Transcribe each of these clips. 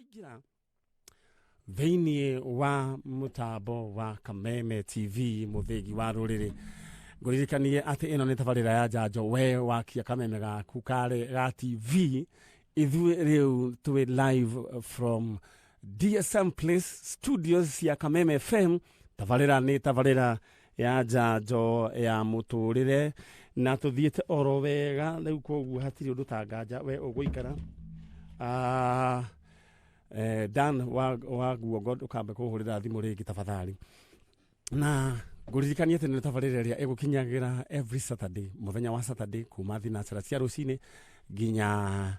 Twaingĩra thĩinĩ wa mũtambo wa Kameme TV, mũthĩgi wa rũrĩrĩ. Ngũririkanie atĩ ĩno nĩ tabarĩra ya njanjo. We wakia kameme gaku karĩ ga TV, ithuĩ rĩu twĩ live from DSM Place Studios cia Kameme FM. Tabarĩra nĩ tabarĩra ya njanjo ya mũtũrĩre, na tũthiĩte oro wega rĩu, koguo hatirĩ ũndũ ta nganja we ũgũikara. Dan wa guongo, ndũkambe kũhũrĩra thimũ rĩngĩ tafadhali. Na ngũririkanie atĩ nĩ tabarĩra ĩrĩa ĩgũkinyagĩra every Saturday, mũthenya wa Saturday, kuma thinacara cia rũcinĩ nginya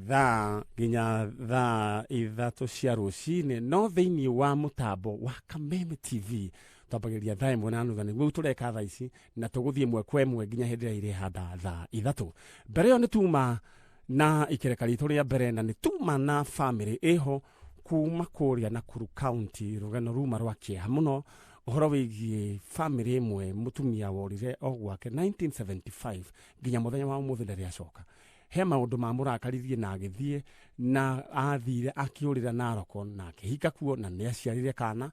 thaa 3 cia rũcinĩ. No thĩinĩ wa mũtambo wa Kameme TV twambagĩrĩria 1:30, na nĩguo tũreka thaa ici, na tũgũthiĩ ĩmwe kwa ĩmwe nginya hĩndĩ ĩrĩa irĩhanda thaa 3. Mbere ĩyo nĩ tuma na ikereka ritũ rĩa mbere, na nĩ tuma na famĩlĩ ĩho kuma kũrĩa Nakuru County. Rũgano ruma rwa kĩeha mũno, ũhoro wĩgiĩ famĩlĩ ĩmwe, mũtumia worire o gwake 1975, nginya mũthenya wa ũmũthĩ ndarĩ acoka. He maũndũ mamũrakaririe na agĩthiĩ, na athire akĩũrĩra Naroko na akĩhika kuo, na nĩ aciarire kana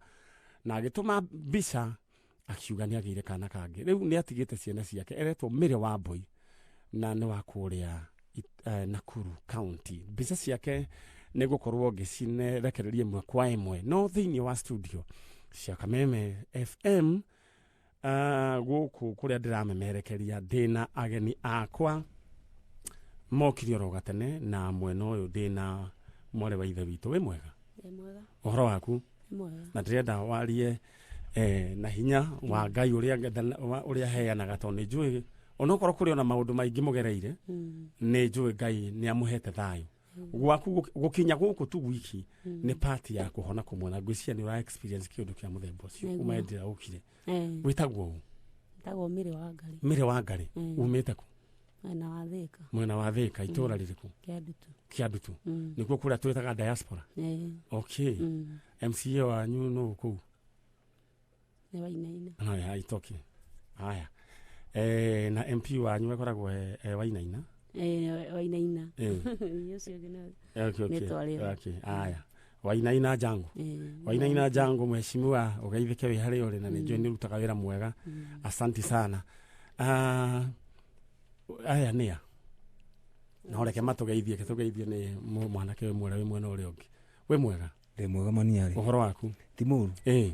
na agĩtũma mbica akiuga nĩ agĩire kana kangĩ. Rĩu nĩ atigĩte ciana ciake. Eretwo Mĩrĩ wa Mbũi na nĩ wa kũrĩa Nakuru County. Mbica ciake nĩ gũkorwo ngĩcirekereria ĩmwe kwa ĩmwe, no thĩinĩ wa studio cia Kameme FM, gũkũ kũrĩa ndĩramemerekeria, ndĩna ageni akwa mokire oro gatene. Na mwena ũyũ ndĩna mwarĩ wa ithe witũ. Wĩ mwega? Ndĩ mwega. Ũhoro waku? Nĩ mwega. Na ndĩrenda warie na hinya wa Ngai ũrĩa heanaga, tondũ nĩ njũĩ onokorwo kũrĩ ona maũndũ maingĩ mũgereire, nĩ njũĩ Ngai nĩ amũhete thayũ gwaku. Gũkinya gũkũ tu wiki nĩ part ya kũhona kũmwe, na ngwĩciria nĩ ũra experience kĩũndũ kĩa mũthemba ũcio kuma hĩndĩ ĩrĩa ũkire. Wĩtagwo ũ? Njĩtagwo Mĩrĩ wa Ngarĩ. Mĩrĩ wa Ngarĩ. Umĩte kũ? Mwena wa Thĩka. Mwena wa Thĩka, itũũra rĩrĩkũ? Kĩandutu. Kĩandutu. Nĩkuo kũrĩa twĩtaga diaspora? Eh. Okay. MCA wanyu nũ kũu? Nĩ Wainaina. Haya, itoki haya. Na MP wanyu akoragwo e Wainaina? Eh, Wainaina. Ũcio ũngĩ no Okay. Nĩ twarĩo. Okay, haya, Wainaina Jangu. Wainaina Jangu, mheshimiwa, ũgeithĩke wĩ harĩa ũrĩ, na nĩ njũĩ nĩ ũrutaga wĩra mwega. Asanti sana. Ah, aya nĩa no reke matũgeithie, ke tũgeithie nĩ mwanake ũyũ mwega wĩ mwena ũrĩa ũngĩ. Wĩ mwega? Ndĩ mwega, maniarĩ. Ũhoro waku? Ti mũru. Ĩni.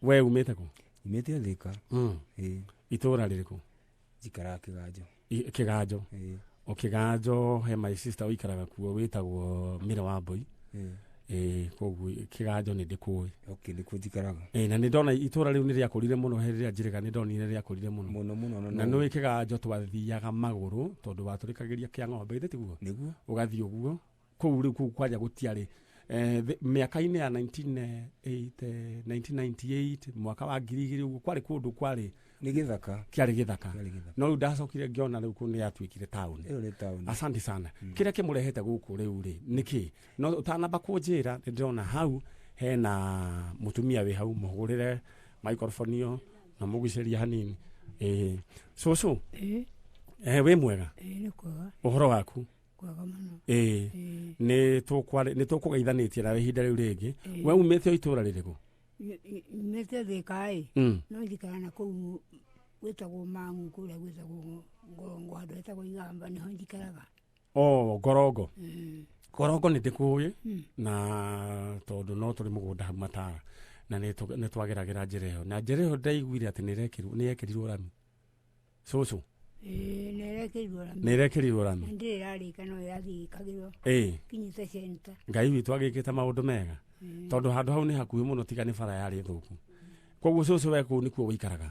We umĩte kũ? Imĩte Thĩka. Ĩĩ. Itũũra rĩrĩkũ? Njikaraga Kĩganjo. Kĩganjo? Ĩĩ. O Kĩganjo he my sister ũikaraga kuo wĩtagwo Mĩre wa Mbũi. Ĩĩ, koguo Kĩganjo nĩ ndĩkũĩ. Okay, nĩkuo njikaraga. Ĩĩ, na nĩ ndona itũũra rĩu nĩ rĩakũrire mũno. Hĩndĩ ĩrĩa njĩrĩga nĩ ndonire rĩakũrire mũno. Mũno mũno. Na nĩ Kĩganjo twathiaga magũrũ tondũ watũrĩkagĩria kĩa ng'ombe, githĩ tiguo? Nĩguo. Ũgathiĩ ũguo kũu. Rĩu kũu kwanja gũtiarĩ mĩaka-inĩ ya 1980, 1998, mwaka wa 2000 ũguo, kwarĩ kũndũ kwarĩ Nĩ gĩthaka. Kĩarĩ gĩthaka. Kĩarĩ gĩthaka. No rĩu ndacokire ngĩona rĩu kũu nĩ yatuĩkire taũni. Ĩyo nĩ taũni. Asante sana. Kĩrĩa kĩmũrehete gũkũ rĩu rĩ nĩkĩ? No ũtanamba kũnjĩra, nĩ ndĩrona hau hena mũtumia wĩ hau, mũhũrĩre microphone ĩyo na mũgucĩrie hanini. Ĩĩ, cũcũ. Ĩĩ. Wĩ mwega? Ĩĩ, nĩ kwega. Ũhoro waku? Kwega mũno. Ĩĩ. Nĩ tũkũgeithanĩtie nawe ihinda rĩu rĩngĩ. We umĩte o itũũra rĩrĩkũ? Nyumĩte Thĩka ĩ, no njikara na kũu gwĩtagwo Mang'u, kũrĩa gwĩtagwo Ngorongo, handũ hetagwo Igamba, nĩho njikaraga. O Ngorongo. Ngorongo nĩ ndĩkũĩ, na tondũ no tũrĩ mũgũnda hau Matara, na nĩ twageragĩra njĩra ĩyo, na njĩra ĩyo ndaiguire atĩ nĩ yekĩrirwo rami, cũcũ. Ĩĩ, nĩ ĩrekĩrirwo rami. Nĩ ĩrekĩrirwo rami. Na ndĩrĩ ĩrarĩka, no ĩrathiĩ ĩkagĩrwo kinyĩte center. Ngai witũ agĩkĩte maũndũ mega, tondũ handũ hau nĩ hakuhĩ mũno, tiga nĩ bara yarĩ thũku. Koguo cũcũ, we kũu nĩkuo ũikaraga?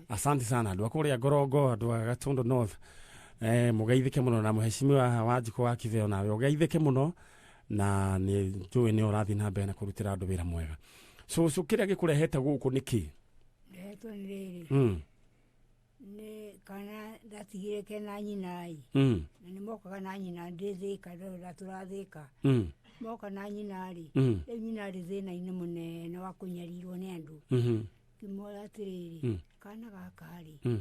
Asante sana, andũ a kũrĩa Ngorongo, andũ a Gatundu North, mũgeithĩke mũno, na mheshimiwa Wanjikũ wa Kiveo, nawe ũgeithĩke mũno, na nĩ njũĩ nĩ ũrathiĩ na mbere na kũrutĩra andũ wĩra mwega. Cũcũ, kĩrĩa gĩkũrehete gũkũ nĩ kĩ? Ndehetwo nĩ rĩrĩ, nĩ kana ndatigire kena nyina ĩ, na nĩ mokaga na nyina ndĩ Thĩka, ndatũra Thĩka. Moka na nyina rĩ, rĩu nyina arĩ thĩna-inĩ mũnene wa kũnyarirwo nĩ andũ. Ngĩmwĩra atĩrĩrĩ, kana gaka rĩ,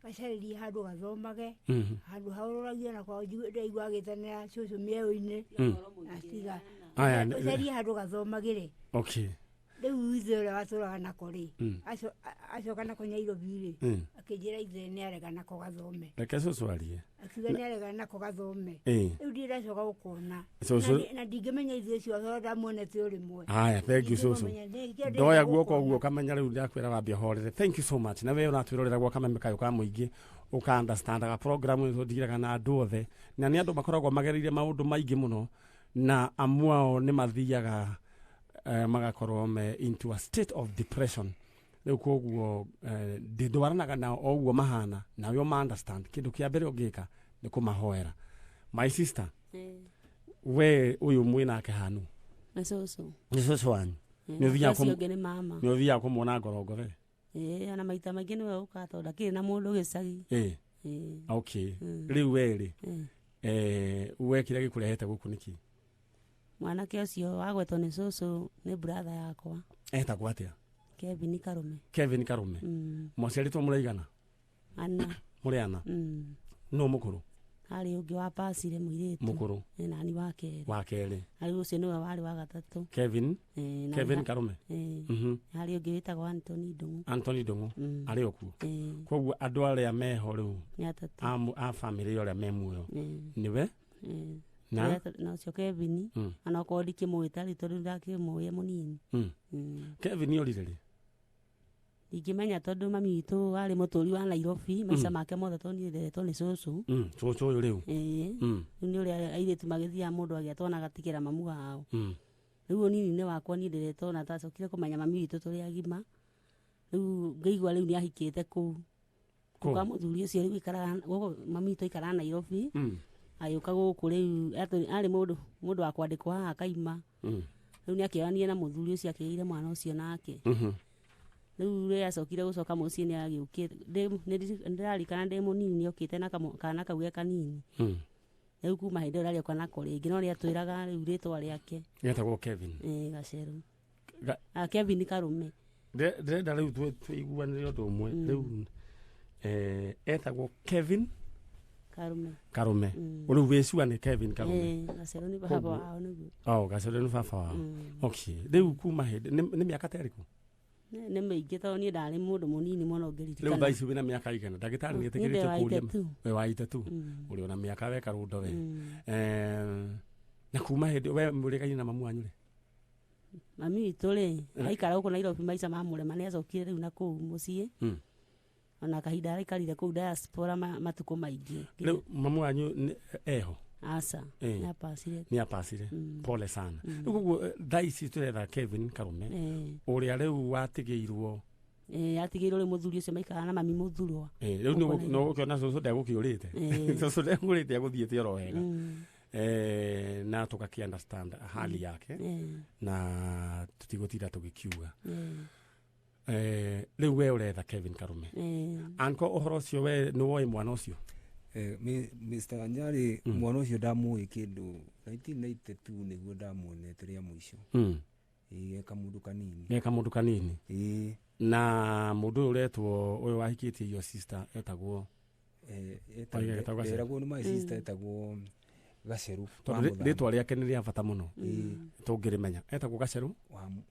Gacarĩrie handũ gathomage. Mhm. Handũ haũrũragio na kwao ndaigua agĩtanĩra cũcũ mĩeũ-inĩ. Atiga. Aya, Ũcarie handũ gathomagĩre. Okay. Rĩu ithe ũrĩa watũraga nako rĩ, Mm. acoka nako Nyairobi rĩ, Mm. akĩnjĩra ithe nĩ arega nako gathome. Reke cũcũ arie. Akiuga nĩ arega nako gathome. Ĩĩ. Rĩu ndirĩ ndacoka gũkona. Cũcũ- Na ndingĩmenya ithe ũcio tondũ ndamuonete o rĩmwe. Aya, thank you cũcũ. Ndingĩmũmenya, nĩkĩo ndĩrenda Ndoya guoko gũkona. ũguo ũkamenya rĩu ndakwĩra wambe ũhorere. Thank you so much. Na we ũratwĩrorera gwa kameme kayũ ka mũingĩ ũka understandaga program ĩno tũndigiraga na andũ othe. Na nĩ andũ makoragwo magereire maũndũ maingĩ mũno na amwe ao nĩ mathiaga magakorwo me into a state of depression. Rĩu koguo ndĩndwaranaga nao o ũguo mahana nawe ũma understand. Kĩndũ kĩa mbere ũngĩka nĩ kũmahoera. My sister, we ũyũ mwĩnake hanu Nĩ cũcũ. nĩ cũcũ wanyu. Nĩ ũthiaga Ũcio ũngĩ nĩ mama. nĩ ũthiaga kũmuona ngorongore? Ĩĩ, ona maita maingĩ nĩwe ũkaga tondũ ndakĩrĩ na mũndũ gĩcagi. Ĩĩ. Ĩĩ. Okay. Mm. Rĩu we rĩ, Ĩĩ. we kĩrĩa gĩkũrehete gũkũ nĩkĩ? Mwanake ũcio wagwetwo nĩ cũcũ nĩ brother yakwa. Etagwo atĩa? Kevin Karume. Kevin Karume. Mm. Mwaciarĩtwo mũraigana? Ana. Mũrĩ ana? Mm. Nũ mũkũrũ? Harĩ ũngĩ wa pasire mũirĩtu. Mũkũrũ. Ĩ, nani wa kerĩ. Wa kerĩ. Harĩ ũcio nĩwe warĩ wa gatatũ. Kevin. Ĩ, na Kevin Karume. Ĩ. Mhm. Harĩ ũngĩ wĩtagwo Anthony Ndung'u. Anthony Ndung'u. Mm. Arĩ o kuo. Ĩ. Koguo andũ arĩa meho rĩu Nĩ atatũ. a bamĩrĩ arĩa me muoyo. Ĩ. Nĩwe? Ĩ. Na? Na ũcio Kevin. Mm. Ona okorwo ndikĩmũĩ ta rĩu tondũ ndakĩmũĩ e mũnini. Mm. Mm. Kevin orire rĩ? Ndingĩmenya tondũ mami witũ arĩ mũtũri wa Nairobi maica make mothe tondũ niĩ nderetwo nĩ cũcũ. Mm. Cũcũ ũyũ rĩu. Ĩĩ. Mm. Rĩu nĩ ũrĩa airĩtu magĩthiaga mũndũ agĩatwo na agatigĩra mamu wao. Mm. Rĩu ũnini-inĩ wakwa niĩ nderetwo na ndacokire kũmenya mami witũ tũrĩ agima. Rĩu ngĩigua rĩu nĩ ahikĩte kũu. Kũu? Kwa mũthuri ũcio rĩu aikaraga gũkũ, mami witũ aikaraga Nairobi. Mm. Agĩũka gũkũ rĩu arĩ mũndũ wa kwandĩkwo haha akaima. Mm. Rĩu nĩ akĩoyanire na mũthuri ũcio akĩgĩire mwana ũcio nake. Mhm. Rĩu rĩrĩa acokire gũcoka mũciĩ nĩ agĩũkĩte. Ndĩraririkana ndĩ mũnini nĩ okĩte na kana kau ge kanini. Mm. Rĩu kuma hĩndĩ ĩyo ndarĩoka nako rĩngĩ no nĩ atwĩraga rĩu rĩtwa rĩake. Getagwo Kevin. Ĩĩ, Gacerũ. Kevin Karume. Ndĩrenda rĩu tũiguanĩre ũndũ ũmwe. Mm. Rĩu, etagwo Kevin Karume. Karume. Mm. Rĩu wĩcua nĩ Kevin Karume. Ĩĩ, Gacerũ nĩ baba wao nĩguo. Oh, Gacerũ nĩ baba wao. Mm. Okay. Rĩu kuma hĩndĩ nĩ mĩaka ta ĩrĩkũ? Nĩ mĩingĩ tondũ niĩ ndarĩ mũndũ mũnini mũno ngĩririkana. Rĩu thaa ici wĩna mĩaka igana? Ndagĩtarĩ nĩ Niĩ ndĩ etĩkĩrĩte wa kũũria. itatũ. Wĩ wa itatũ. Mm. Ũrĩ ona mĩaka we karũndo we. Mm. Na kuma hĩndĩ we mũrĩkaine na mamu wanyu rĩ? Mami witũ rĩ, aikara gũkũ Nairobi maica ma mũrema nĩ acokire rĩu na kũu mũciĩ. Mm. Ona kahinda araikarire kũu diaspora matukũ maingĩ. Rĩu mamu wanyu eho? Aca, Ĩĩ. nĩ apacire. Nĩ apacire. Mm. Pole sana. Mm. Rĩu koguo thaa ici tũretha Kevin Karume. Ĩĩ. Ũrĩa rĩu watigĩirwo. Ĩĩ, atigĩirwo rĩu mũthuri ũcio maikaraga na mami mũthurwa. Ĩĩ, rĩu Ũguo nĩ- nĩ ũgũkĩona cũcũ ndegũkĩũrĩte. Ĩĩ. Cũcũ ndegũkĩũrĩte agũthiĩte oro wega. Mm. Na tũgakĩ understand hali yake. Ĩĩ. Na tũtigũtinda tũgĩkiuga. Ĩĩ. Rĩu we ũretha Kevin Karume. Ĩĩ. Anko ũhoro ũcio we nĩ woĩ mwana ũcio? Mr. Nyarĩ, Mm. mwana ũcio ndamũĩ kĩndũ 1992 nĩguo ndamuonete rĩa mũico. Mm. Ĩĩ, ge kamũndũ kanini. Ge kamũndũ kanini. Ĩĩ. Na mũndũ ũyũ ũretwo ũyũ wahikĩtie your sister etagwo? Oiga getagwo Gacerũ. Nderagwo nĩ my sister etagwo Gacerũ. Tondũ Wa Mũthama. rĩtwa rĩake nĩ rĩa bata mũno. Ĩĩ. Tũngĩrĩmenya. Etagwo Gacerũ?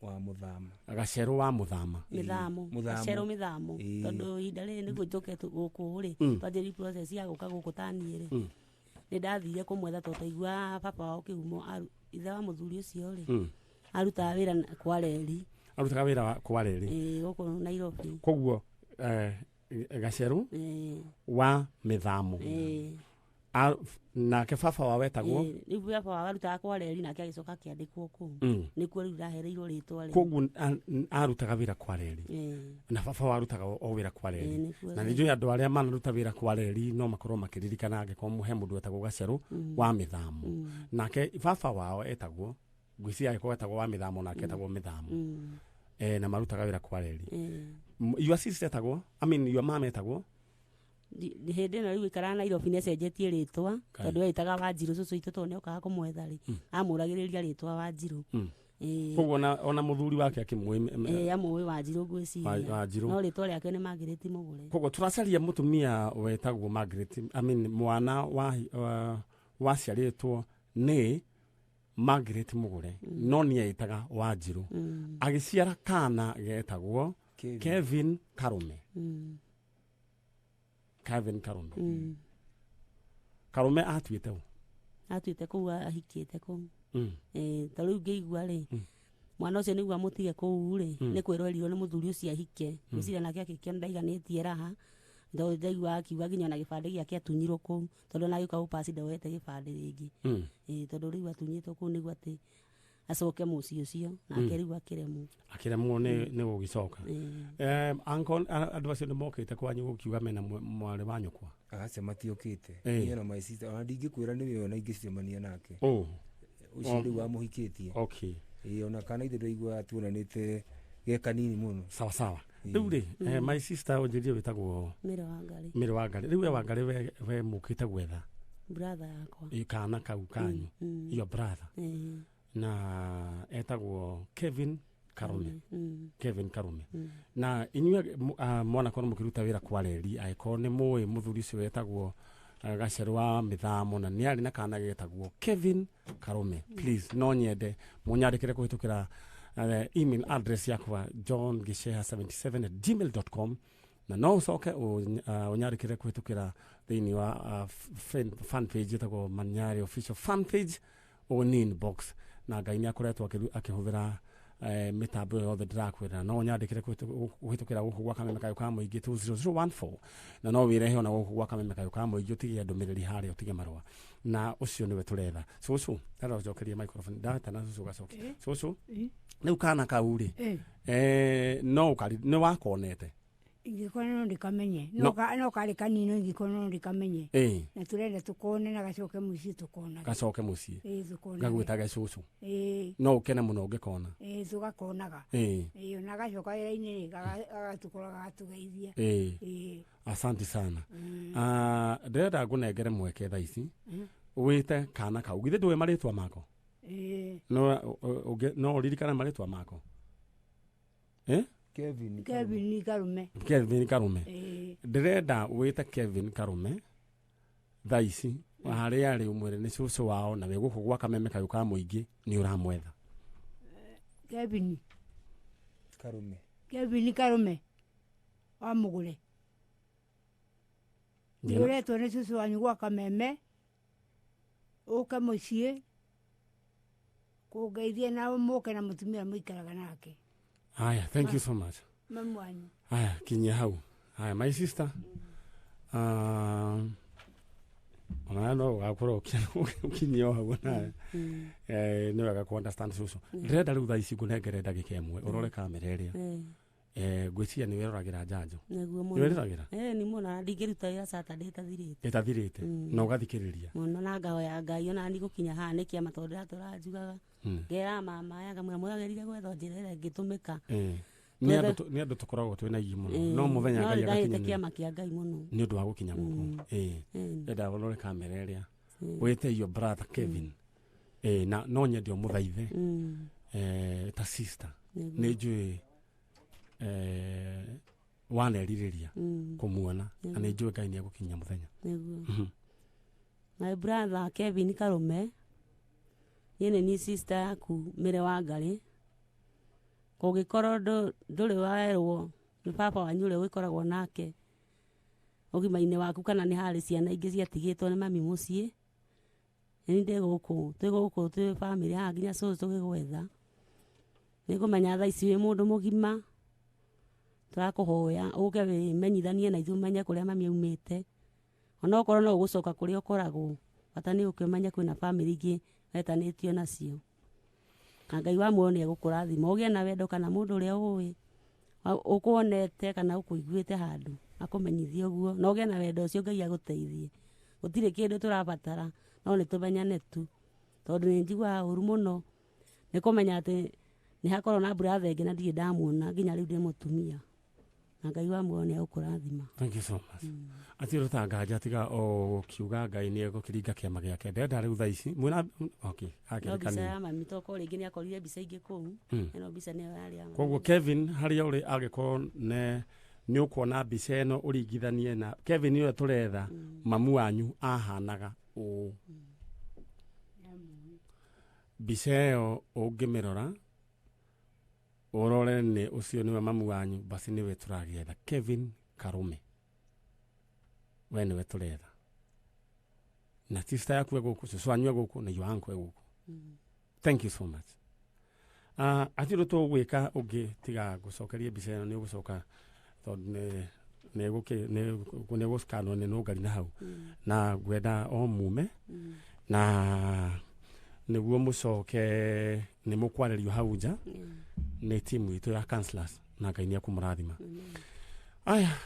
Wa Mũthama. Gacerũ wa Mũthama. Mĩthamo. Mũthamo. Gacerũ mĩthamo. Ĩĩ. Tondũ ihinda rĩrĩ nĩguo njũke gũkũ rĩ, Mm. twanjĩrĩria process ya gũka gũkũ ta niĩ rĩ. Mm. Nĩ ndathire kũmwetha tondũ twaiguaga baba wao kĩhumo ithe wa mũthuri ũcio rĩ, Mm. arutaga wĩra kwa reri. Arutaga wĩra kwa reri. Ĩĩ, gũkũ Nairobi. Koguo, Gacerũ Ĩĩ. wa Mĩthamo. Ĩĩ. Nake baba wao etagwo? Ĩĩ, rĩu baba wao arutaga kwa reri nake agĩcoka akĩandĩkwo kũu. Mm. Nĩkuo rĩu ndahereirwo rĩtwa rĩu. Koguo arutaga wĩra kwa reri. Ĩĩ. Na baba wao arutaga o wĩra kwa reri. Ĩĩ, nĩkuo Na rĩu. nĩ njũĩ andũ arĩa manaruta wĩra kwa reri no makorwo makĩririkana angĩkorwo he mũndũ etagwo Gacerũ Mm. wa Mĩthamo. Mm. Nake baba wao etagwo, ngwĩciria angĩkorwo etagwo wa Mĩthamo nake etagwo Mĩthamo. Mm. Na marutaga wĩra kwa reri. Ĩĩ. Your sister etagwo? I mean your mom etagwo? Hĩndĩ ĩno rĩu aikaraga Nairobi nĩ acenjetie rĩtwa Kai. tondũ eĩtaga Wanjirũ cũcũ witũ tondũ nĩokaga kũmwetha rĩ, Mm. amũragĩrĩria rĩtwa Wanjirũ. Mm. Ĩĩ. Koguo ona mũthuri wake akĩmũĩ? Ĩĩ, amũĩ Wanjirũ ngwĩciria. Wanjirũ. No rĩtwa rĩake nĩ Margaret Mũgũre. Koguo tũracaria mũtumia wetagwo Margaret, I mean, mwana waciarĩtwo nĩ Margaret Mũgũre, no nĩ eĩtaga Wanjirũ. Agĩciara kana getagwo Kevin. Kevin Karume. Kevin Karume. Karume atuĩte ũ? Atuĩte kũu ahikĩte kũu. Ta rĩu ngĩigua rĩ, mwana ũcio nĩguo amũtige kũu rĩ, nĩ kwĩrwo erirwo nĩ mũthuri ũcio ahike. Ngwĩciria nake akĩkĩona ndaiganĩtie raha, tondũ ndaigua akiuga nginya ona gĩbandĩ gĩake atunyirwo kũu, tondũ ona agĩũka gũpaci ndoete gĩbandĩ rĩngĩ. Ĩĩ, tondũ rĩu atunyĩtwo kũu nĩguo atĩ acoke mũciĩ ũcio, nake rĩu akĩremwo. Akĩremwo nĩ gũgĩcoka. Uncle, andũ acio nĩ mokĩte kwanyu gũkiuga mena mwarĩ wa nyũkwa? Aca, matiokĩte. Ĩĩ. Niĩ ona my sister, ona ndingĩkwĩra nĩwe, ona ingĩcemania nake Oh, ũcio rĩu wamũhikĩtie. Ĩĩ, ona kana ithe ndwaigua tuonanĩte ge kanini mũno. Sawa sawa. Rĩu rĩ, my sister, ũnjĩrie wĩtagwo? Mĩrĩ wa Ngarĩ. Mĩrĩ wa Ngarĩ. Rĩu we wa Ngarĩ, we mũkĩte gwetha Brother yakwa. Ĩ, kana kau kanyu? Your brother? Ĩĩ. Na etagwo Kevin Karume? Mm. Kevin Karume. Na inyuĩ mwanakorwo mũkĩruta wĩra kwa reri, angĩkorwo nĩ mũĩ mũthuri ũcio wetagwo Gacerũ wa mĩthamo na nĩ arĩ na kana getagwo Kevin Karume, please no nyende mũnyandĩkĩre kũhĩtũkĩra email address yakwa johngiceha77@gmail.com, na no ũcoke ũnyandĩkĩre kũhĩtũkĩra thĩinĩ wa fan page ĩtagwo Manyari Official fan page, ũũ inbox. Na Ngai nĩ akoretwo akĩhũthĩra mĩtambo ĩyo yothe ndĩrakwĩra. No ũnyandĩkĩre kũhĩtũkĩra gũkũ gwa Kameme Kayũ ka Mũingĩ 20014, na no wĩrehe ona gũkũ gwa Kameme Kayũ ka Mũingĩ, ũtige ndũmĩrĩri harĩa, ũtige marũa, na ũcio nĩwe tũretha. Cũcũ, ndara ũcokerie microphone ndahĩtana. Cũcũ, gacoke cũcũ. Rĩu kana kau rĩ, no ũkari nĩ wakonete? Ingĩkorwo no ndĩkamenye. No. No karĩ kanini, no ingĩkorwo no ndĩkamenye. Na tũrenda tũkone na gacoke mũciĩ tũkonaga. Gacoke mũciĩ. Ĩĩ, tũkonaga. Gagwĩtage cũcũ. Ĩĩ. No ũkene mũno ũngĩkona? Ĩĩ, tũgakonaga. Ĩĩ, ona gacoka wĩra-inĩ rĩ, gagatũkora, gagatũgeithia. Ĩĩ. Asante sana. Ah, ndĩrenda ngũnengere mweke thaa ici wĩte kana kau. Githĩ ndũĩ marĩtwa mako? Ĩĩ. No no ũririkane marĩtwa mako, eh? Kevin. Kevin Karume. Kevin Karume. Ĩĩ. Ndĩrenda wĩte Kevin Karume thaa ici harĩa arĩ, ũmwĩre nĩ cũcũ wao na wĩ gũkũ gwa Kameme Kayũ ka Mũingĩ nĩ ũramwetha. Kevin. Karume. Kevin Karume wa Mũgũre, nĩ ũretwo nĩ cũcũ wanyu gwa Kameme ũke mũciĩ kũngeithia, na mũke na mũtumia mũikaraga nake. Haya, thank you so much. Mamu wanyu. Haya, kinyia hau. Haya, my sister, ona no ũgakorwo ũkinyia o hau nawe. Nĩ wega kũ understand cũcũ. Ndĩrenda rĩu thaa ici ngũnengere ndagĩka ĩmwe ũrore kamera ĩrĩa. Ngwĩciria nĩ wĩroragĩra njanjo. Nĩguo. Nĩ Mũno. wĩroragĩra? Ĩĩ, nĩ mũno, ndingĩruta wĩra Saturday ĩtathirĩte. Ĩtathirĩte. Na ũgathikĩrĩria. Mũno, na ngahoya Ngai ona ni gũkinya haha nĩ kĩama, tondũ ndĩratũra njugaga, ngera mama aya ngamwĩra mwagĩrĩire gwetha njĩra ĩrĩa ĩngĩtũmĩka. Nĩ andũ tũkoragwo twĩna igi mũno, no mũthenya no Ngai nĩ ndahĩte agakinya. Kĩama kĩa Ngai mũno. Nĩ ũndũ wa gũkinya gũkũ. Ndĩrenda ũrore kamera ĩrĩa, wĩte your brother Kevin. Na no nyende ũmũthaithe ta sister. Nĩ njũĩ wanerirĩria kũmuona, na nĩ njũĩ Ngai nĩ egũkinyia mũthenya. Nĩguo. My brother Kevin Karume, niĩ nĩ niĩ sister yaku Mĩrĩ wa Ngarĩ. Kũngĩkorwo ndũrĩ werwo nĩ baba wanyu ũrĩa ũgĩkoragwo nake ũgima-inĩ waku, kana nĩ harĩ ciana ingĩ ciatigĩtwo nĩ mami mũciĩ, nĩ ndĩ gũkũ, twĩ gũkũ, twĩ bamĩrĩ haha nginya cũcũ tũgĩgwetha. Nĩ ngũmenya thaa ici wĩ mũndũ mũgima. Tũrakũhoya ũke wĩmenyithanie na ithuĩ, ũmenye kũrĩa mami aumĩte, onokorwo no ũgũcoka kũrĩa ũkoragwo, bata nĩ ũke ũmenye kwĩna bamĩrĩ ingĩ wetanĩtio nacio. Na Ngai wa muoyo nĩ egũkũrathima ũgĩe na wendo, kana mũndũ ũrĩa ũĩ ũkuonete kana ũkũiguĩte handũ akũmenyithie ũguo, na ũgĩe na wendo ũcio. Ngai agũteithie. Gũtirĩ kĩndũ tũrabatara, no nĩ tũmenyane tu, tondũ nĩ njiguaga ũru mũno nĩ kũmenya atĩ nĩ hakorwo na brother ĩngĩ na ndirĩ ndamuona nginya rĩu ndĩ mũtumia. Na Ngai wa muoyo nĩ egũkũrathima. Thank you so much. Atirĩ ũta nganja tiga o kiuga Ngai nĩ egũkĩringa kĩama gĩake. Ndĩrenda rĩu thaa ici mwĩna okay, No mbica ya mami tokorwo rĩngĩ nĩ akorire mbica ingĩ kũu. Ĩno mbica nĩyo yarĩ ya mami. Koguo Kevin harĩa ũrĩ angĩkorwo nĩ ũkuona mbica ĩno ũringithanie na Kevin ũrĩa tũretha, mamu wanyu ahanaga ũũ. Mbica ĩyo ũngĩmĩrora ũrore nĩ ũcio nĩwe mamu wanyu, basi nĩwe tũragĩetha. Kevin Karume, we nĩwe tũretha. Na sister yaku egũkũ, cũcũ wanyu egũkũ, na your uncle egũkũ. Thank you so much. Hatirĩ tũgwĩka ũngĩ tiga gũcokeria mbica ĩno, nĩ ũgũcoka tondũ nĩ gũscanwo nĩ nũngari na hau. Na ngwenda o mume na nĩguo mũcoke nĩ mũkwarĩrio hau nja nĩ timu itũ ya counselors, na Ngai nĩ ekũmũrathima. Aya,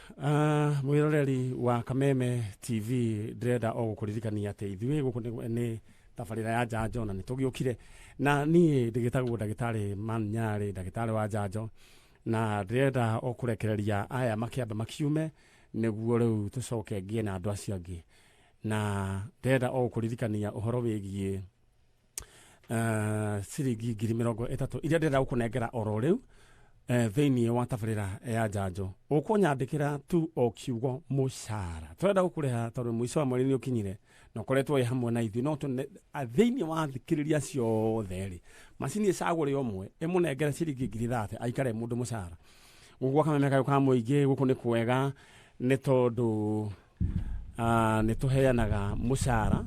mwĩroreri wa Kameme TV, ndĩrenda o gũkũririkania atĩ ithuĩ gũkũ nĩ tabarĩra ya njanjo na nĩ tũgĩũkire, na niĩ ndĩgĩtagwo ndagĩtarĩ Manyarĩ, ndagĩtarĩ wa njanjo, na ndĩrenda o kũrekereria aya makĩamba makiume nĩguo rĩu tũcoke ngĩe na andũ acio angĩ. Na ndĩrenda o gũkũririkania ũhoro wĩgiĩ ciringi 30,000 iria ndĩrenda gũkũnengera oro rĩu thĩinĩ wa tabarĩra ya njanjo. Ũkũnyandĩkĩra tu o kiugo mũcara. Tũrenda gũkũrĩha tondũ mũico wa mweri nĩ ũkinyire na ũkoretwo wĩ hamwe na ithuĩ, no thĩinĩ wa thikĩrĩria ciothe rĩ, macini ĩcagũre ũmwe ĩmũnengere ciringi 30,000 aikare mũndũ mũcara. Gũkũ gwa Kameme kayũ ka mũingĩ gũkũ nĩ kwega nĩ tondũ nĩ tũheanaga mũcara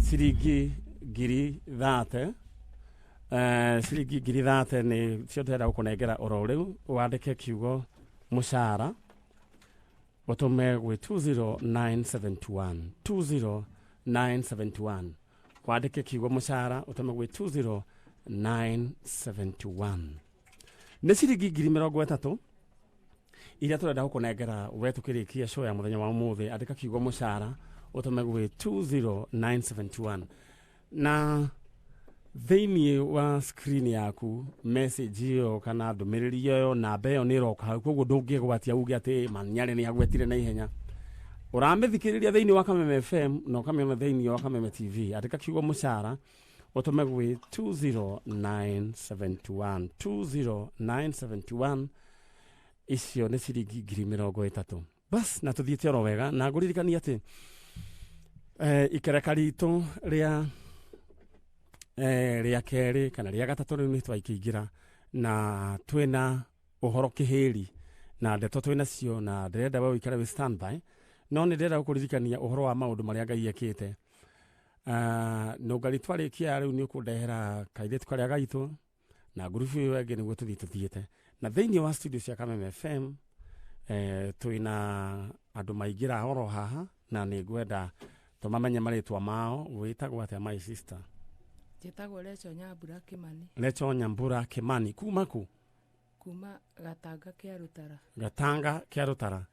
ciringi 30,000. Ciringi 30,000 nĩ cio ndĩrenda gũkũnengera oro rĩu. Wandĩke kiugo mũcara ũtũme gwĩ 20971, 20971. Wandĩke kiugo mũcara ũtũme gwĩ 20971. Nĩ ciringi 30,000 iria tũrenda gũkũnengera we tũkĩrĩkia show ya mũthenya wa ũmũthĩ. Andĩka kiugo mũcara ũtũme gwĩ 20971. Na thĩinĩ wa screen yaku message ĩyo kana ndũmĩrĩri ĩyo namba ĩyo nĩ ĩroka hau, koguo ndũngĩgwatia uge atĩ Manyarĩ nĩ agwetire na ihenya. Ũramĩthikĩrĩria thĩinĩ wa Kameme FM na ũkamĩona thĩinĩ wa Kameme TV. Andĩka kiugo mũcara ũtũme gwĩ 20971, 20971. Icio nĩ ciringi 30,000. Bas, na tũthiĩte oro wega, na ngũririkania atĩ ikereka ritũ rĩa rĩa kerĩ kana rĩa gatatũ rĩu nĩ twaikĩingĩra, na twĩna ũhoro kĩhĩri na ndeto twĩna cio, na ndĩrenda we ũikare wĩ standby, no nĩ ndĩrenda gũkũririkania ũhoro wa maũndũ marĩa Ngai ekĩte. Nũngari twarĩkia rĩu nĩ ũkũndehera kairĩtu karĩa gaitũ na ngurubu ĩyo ĩngĩ nĩguo tũthiĩ tũthiĩte. Na thĩinĩ wa studio cia Kameme FM twĩna andũ maingĩra oro haha, na nĩ ngwenda tũmamenye marĩtwa mao. Wĩtagwo atĩa my sister? Njĩtagwo Recho Nyambura Kimani. Recho Nyambura Kimani, kuma kũ? Kuma Gatanga kĩa Rũtara. Gatanga kĩa Rũtara.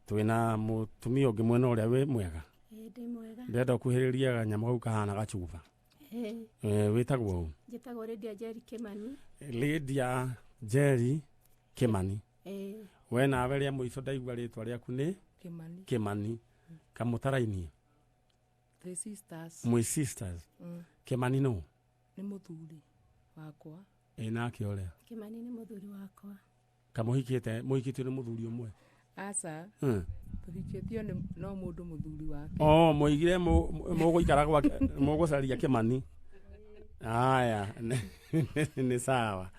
Twĩna mũtumia ũngĩ mwena ũrĩa wĩ mwega? Ndĩ mwega. Ndĩrenda ũkuhĩrĩrie kanyamũ kau kahana gacuba. Wĩtagwo ũ? Njĩtagwo Lydia Njeri Kimani. Lydia Njeri Kimani. We nawe rĩa mũico ndaigua rĩtwa rĩaku nĩ Kimani. Kimani. Kamũtarainie? Three sisters. Mwĩ sisters. Kimani nũ? Nĩ mũthuri wakwa. Ĩ nake ũrĩa? Kimani nĩ mũthuri wakwa. Kamũhikĩte, mũhikĩtio nĩ mũthuri ũmwe? Aca. Tũhikĩtio nĩ no mũndũ mũthuri wake. Oh, mũigire mũgũikara gwake, mũgũcaria Kimani. Aya, nĩ sawa.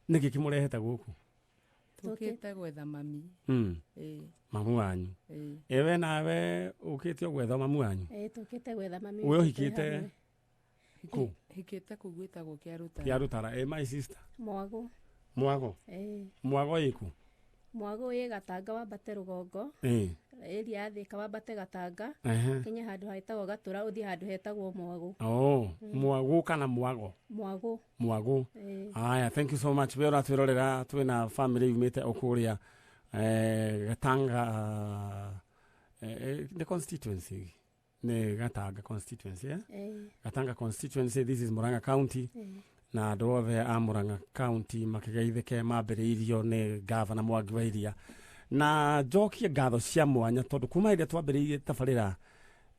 Nĩkĩ kĩmũrehete gũkũ? Tũkĩte gwetha mami. Mamu wanyu. Ewe nawe ũkĩte o gwetha mamu wanyu? Tũkĩte gwetha mami. We ũhikĩte kũ? Hikĩte kũu gwĩtagwo kĩa Rũtara. Kĩa Rũtara. My sister. Mwago. Mwago? Mwago ĩkũ? Mwago ĩ Gatanga wambate rũgongo. Area ya Thika wambate Gatanga. Kinya handũ hetagwo Gatũra ũthiĩ handũ hetagwo Mwago. Oh, Mwago kana Mwago? Mwago. Mwago. Aya, thank you so much. We ũratwĩrorera twĩna family yumĩte o kũrĩa Gatanga, the constituency nĩ Gatanga constituency, eh? Gatanga constituency, this is Murang'a County. Na andũ othe a Murang'a County makĩgeithĩke mambĩrĩirio nĩ gavana Mwangi wa Iria. Na njokie ngatho cia mwanya tondũ kuma hĩndĩ ĩrĩa twambĩrĩirie tabarĩra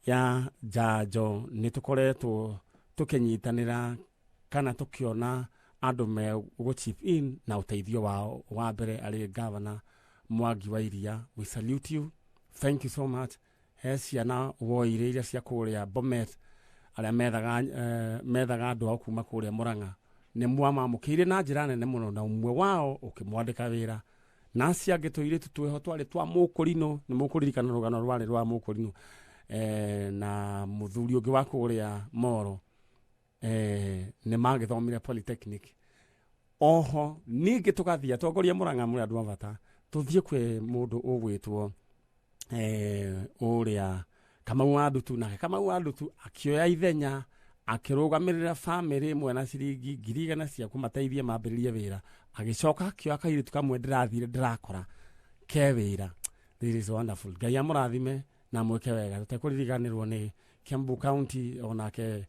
ya njanjo nĩ tũkoretwo tũkĩnyitanĩra kana tũkĩona andũ me gũ chip in na ũteithio wao. Wa mbere arĩ gavana Mwangi wa Iria, we salute you, thank you so much. He ciana woire iria cia kũrĩa Bomet arĩa methaga andũ ao kuma kũrĩa Murang'a, nĩ mwamamũkĩire na njĩra nene mũno, na ũmwe wao ũkĩmwandĩka wĩra. Na acio angĩ tũirĩtu twĩho twarĩ twa mũkũrinũ, nĩ mũkũririkana rũgano rwarĩ rwa mũkũrinũ, na mũthuri ũngĩ wa kũrĩa Moro, nĩ magĩthomire polytechnic. Oho ningĩ tũgathiĩ atongoria Murang'a mũrĩ andũ a bata, tũthiĩ kwĩ mũndũ ũgwĩtwo ũrĩa Kamau wa Ndutu. Nake Kamau wa Ndutu akĩoya ithenya akĩrũgamĩrĩra bamĩrĩ ĩmwe na ciringi 100,000 cia kũmateithia mambĩrĩrie wĩra. Agĩcoka akĩoya kairĩtu kamwe ndĩrathire ndĩrakora ke wĩra. This is wonderful. Ngai amũrathime na mwĩke wega. Tũtekũririganĩrwo nĩ Kiambu County, onake